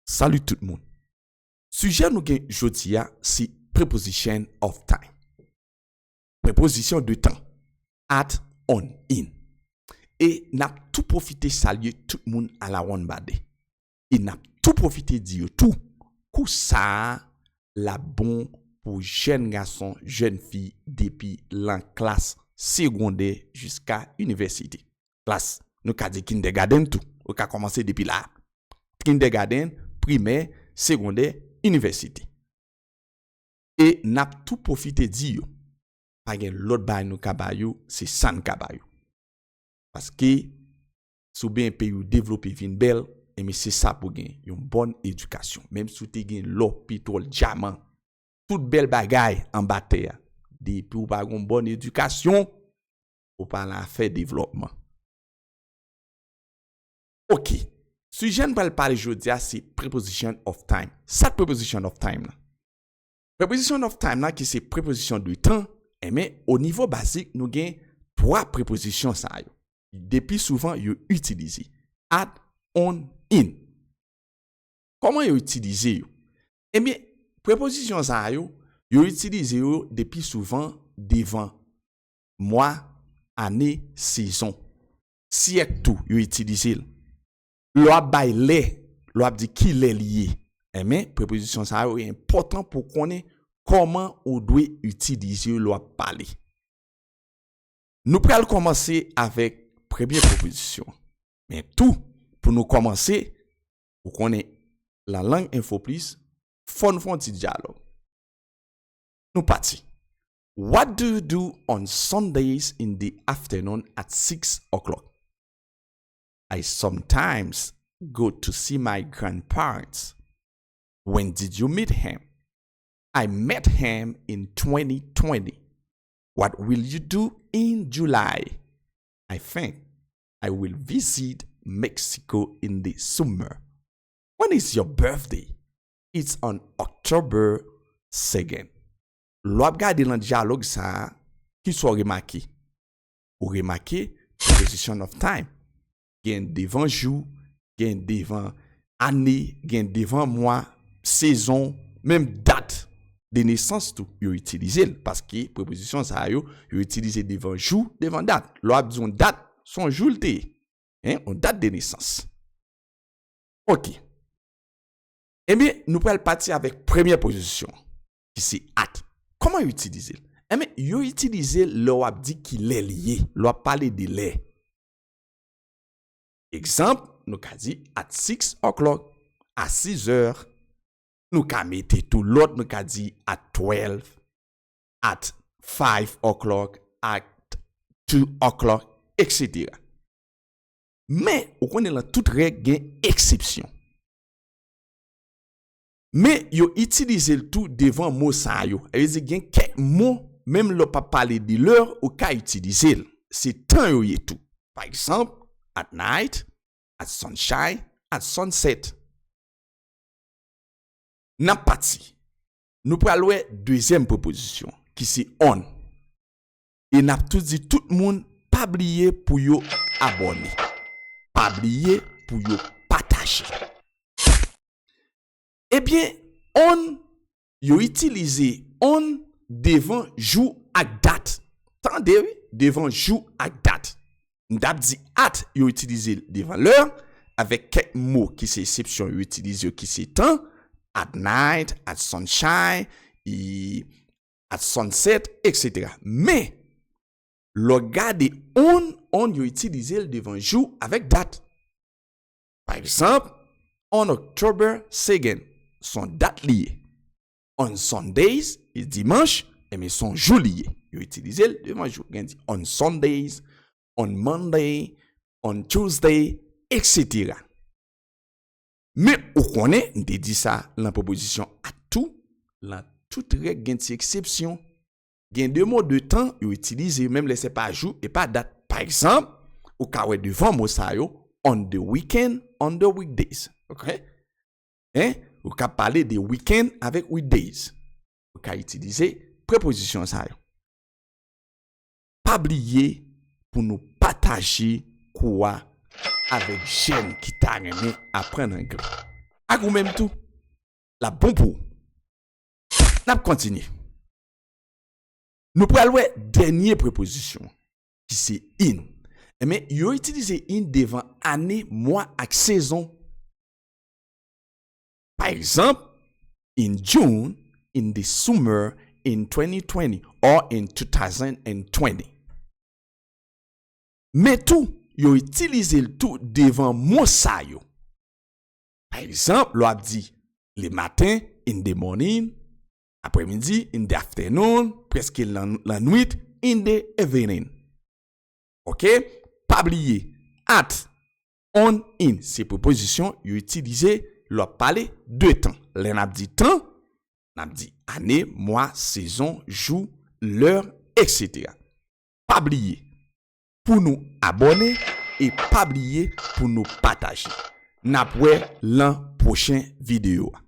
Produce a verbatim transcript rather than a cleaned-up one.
Salut tout moun. Sijè nou gen jodi a se preposition of time. Prepozisyon de tan. At, on, in. E n ap tou pwofite salye tout moun a la one body. E n ap tou pwofite di yo tou, kou sa a l ap bon pou jèn gason, jèn fi depi lan klas segondè jiska inivèsite. Klas, nou ka di kindergarten tou. Ou ka kòmanse depi la. Kindergarten, primè, segondè, inivèsite. E n ap tou pwofite di yo, pa gen lòt bagay nou ka ba yo, se sa n ka ba yo. Paske, si w benyen peyi w devlope vin bèl, enben se sa pou gen, yon bòn edikasyon. Menm si w te gen lò, petwòl, dyaman, tout bèl bagay anba tè a, depi w pa gen yon bòn edikasyon, ou pa la fè devlòpman. Ok. Sijè n pral pale jodi a se preposition of time. Sa k preposition of time lan? Preposition of time lan ki se prepozisyon de tan, enben, o nivo bazik, nou gen twa prepozisyon sa yo. Depi souvan, yo itilize. At, on, in. Kòman yo itilize yo? Ebyen, prepozisyon sa yo, yo itilize yo depi souvan devan mwa, ane, sezon. Syèk tou, yo itilize l. Lè w ap bay lè, lè w ap di ki lè li ye. Enben, prepozisyon sa yo enpòtan pou w konnen kòman ou dwe itilize yo lè w ap pale. Nou pral kòmanse avèk premye prepozisyon. Men tou, pou nou kòmanse, ou konnen lan lang Enfo Plis, fò n fè yon ti dyalòg. Nou pati. What do you do on Sundays in the afternoon at six o'clock? I sometimes go to see my grandparents. When did you meet him? I met him in twenty twenty. What will you do in July? I think I will visit Mexico in the summer. When is your birthday? It's on October second. Lè w ap gade lan dyalòg sa a, kisa w remake? Ou remake preposition of time. Gen devan jou, gen devan ane, gen devan mwa, sezon, menm dat de nesans tou, yo itilize l. Paske prepozisyon sa yo, yo itilize devan jou, devan dat. Lè w ap di yon dat, se yon jou l te ye. Hein? Yon dat de nesans. Ok. Ebyen, nou pral pati avèk premyè pozisyon, ki se at. Kòman yo itilize l? Ebyen, yo itilize l lè w ap di ki lè li ye, lè w ap pale de lè. Egzanp, nou ka di at six o'clock, a sizè. Nou ka mete tou lòt, nou ka di at twelve, at five o'clock, at two o'clock, etsetera. Men, ou konnen lan tout règ gen eksepsyon. Men, yo itilize l tou devan mo sa yo. Sa vle di gen kèk mo, menm lè w p ap pale de lè, ou ka itilize l. Se tan yo ye tou. Pa egzanp, at night, at sunshine, at sunset. N ap pati. Nou pral wè dezyèm prepozisyon, ki se on. E n ap tou di tout moun pa bliye pou yo abòne. Pa bliye pou yo pataje. Ebyen, on, yo itilize on devan jou ak dat. Tande, wi, devan jou ak dat. M t ap di at, yo itilize l devan lè, avèk kèk mo ki se eksepsyon, yo itilize yo ki se tan, at night, at sunshine, e at sunset, etsetera. Men, lè w gade on, on, yo itilize l devan jou avèk dat. Pa egzanp, on October second, se yon dat li ye. On Sundays, e dimanch, ebyen, se yon jou li ye. Yo itilize l devan jou. Gen di on Sundays, on Monday, on Tuesday, etsetera. Men ou konnen, m te di sa lan prepozisyon at tou, lan tout règ gen ti eksepsyon. Gen de mo de tan yo itilize, menm lè se pa jou e pa dat. Pa egzanp, ou ka wè devan mo sa yo, on the weekend, on the weekdays. Ok? Hein? Ou ka pale de weekend avèk weekdays. Ou ka itilize prepozisyon sa yo. Pa bliye pou nou pataje kou a avèk jèn ki ta renmen aprann anglè. Ak ou menm tou, l ap bon pou ou. N ap kontinye. Nou pral wè dènye prepozisyon, ki se in. Ebyen, yo itilize in devan ane, mwa ak sezon. Pa egzanp, in June, in the summer, in twenty twenty, or in two thousand and twenty. Men tou, yo itilize l tou devan mo sa yo. Pa egzanp, lè w ap di le matin, in the morning, aprèmidi, in the afternoon, prèske lan- lannwit, in the evening. Oke? Pa bliye, at, on, in, se prepozisyon yo itilize lè w ap pale de tan. Lè n ap di tan, n ap di ane, mwa, sezon, jou, lè, etsetera. Pa bliye pou nou abòne e pa bliye pou nou pataje. N ap wè lan pwochen videyo a.